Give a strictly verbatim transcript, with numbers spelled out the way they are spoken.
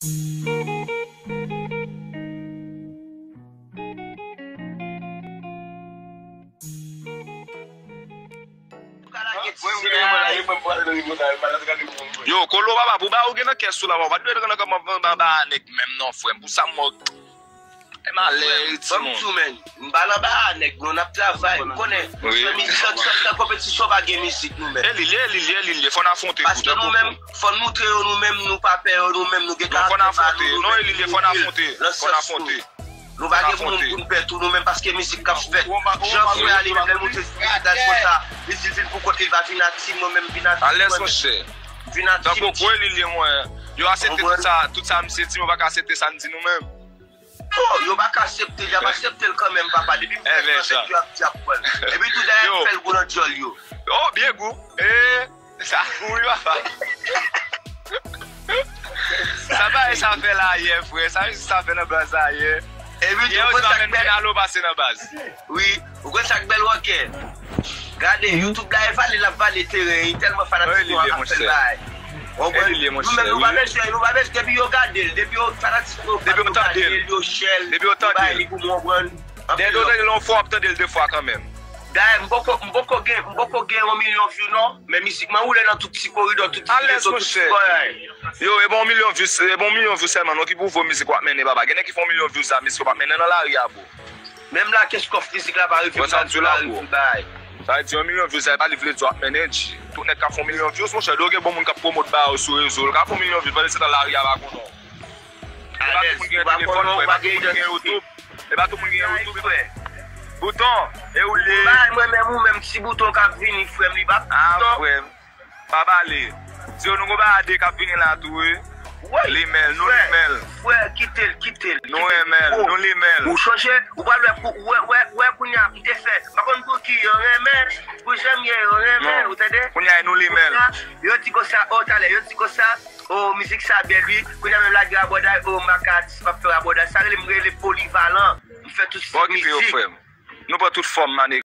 Yo, Kolo papa, pou ba ou gen nan kès ou la, papa, pa dwe nan kòman ba, ba nèg menm non, frè m. Pou sa m mò. E malè, timoun. Ban m di w, men, m pa nan ba a nèg, non, n ap travay, m konnen. Wi. Fè mizik, san, san, san konpetisyon, pa gen mizik, nou menm. E li ye, e li ye, e li ye, fò n afwonte tou. Paske nou menm, fò n moutre yo, nou menm, nou pa pè yo, nou menm, nou gen karaktè pa nou, nou menm, nou gen stil, nan sans nou. Nou pa gen pou moun pou n pè tou, nou menm, paske mizik k ap fèt. Jan frè a li menm, lè l monte sou etaj konsa, li di l vin pou kont li, li pa vin ak tim, nou menm, vin ak tim, mwen menm. Alèz, monchè. Vin ak tim. Tankou kwè li, li, mwen. Yo aksepte tout sa, tout sa misye di, men yo pa ka aksepte sa n di nou menm. Oh, yo pa ka aksepte l, y ap aksepte l kanmenm, papa. Depi m fè l nan nèg yo ap di ap pran l. Epi tou dayè m fè l gou nan djòl yo. Oh, byen gou. E, sa gou wi, papa. Sa pa e sa fè la yè, frè. Sa jis sa fè nan baz la yè. Epi tou, ou konn sa k bèl? Yè, ou sa menm alo pase nan baz. Wi, ou konn sa k bèl, wòkè? Gade, YouTube la e vale, l ap vale teren, li tèlman fanatik nou ap fè l bay. Ou konprann? Nou menm, nou pa bezwen, nou pa bezwen, depi yo gade l, depi yo fanatik nou, depi yo tande l, yo share l, yo bay li pou mwen, ou konprann? Dèyè yo tande l yon fwa, w ap tande l de fwa kanmenm. Dayè, m poko, m poko gen, m poko gen yon milyon view non, men mizik mwen woule nan tout ti koridò, tout ti rezo, tout ti bagay. Yo, e bon milyon view, e bon milyon view sèlman non ki pou vo mizik w ap mennen, papa. Gen nèg ki fè yon milyon view sa, mizik w ap mennen nan lari a, bro. Menm la Keskòf mizik la pa rive m pa sou lari pou bay. Sa vle di yon milyon view sa, e pa li vle di w ap mennen, G. Tout nèg ka fè yon milyon views, monchè, depi w gen bon moun k ap pwomot ba yo sou rezo, l ka fè yon milyon views, pandan se tan lari a pa konnen w. E pa tout moun ki gen telefòn, frè, e pa tout moun ki gen YouTube. E pa tout moun ki gen YouTube, frè. Bouton, e ou le. Bay mwen menm ou menm ti bouton k ap vini, frè m, li pa bouton. Ah, frè m. Pa pale. Di yo nou gon bagay de k ap vini la tou, wi. Wi. Li men l, nou li men l. Frè, kite l, kite l. Nou renmen l, nou li men l. Ou chonje, ou pral wè, wè, wè, wè kounye a, m te fè. M pa konn pou ki yo renmen, pou jan m ye, yo renmen l, ou tande? Kounye a, nou li men l. Yo di konsa, o, talè, yo di konsa, o, mizik sa bèl, wi. Kounye a menm lage rabòday, o, m pa ka atis, m ap fè rabòday. Sa rele m rele polivalan. M fè tout stil mizik. Nou pran tout fòm, man.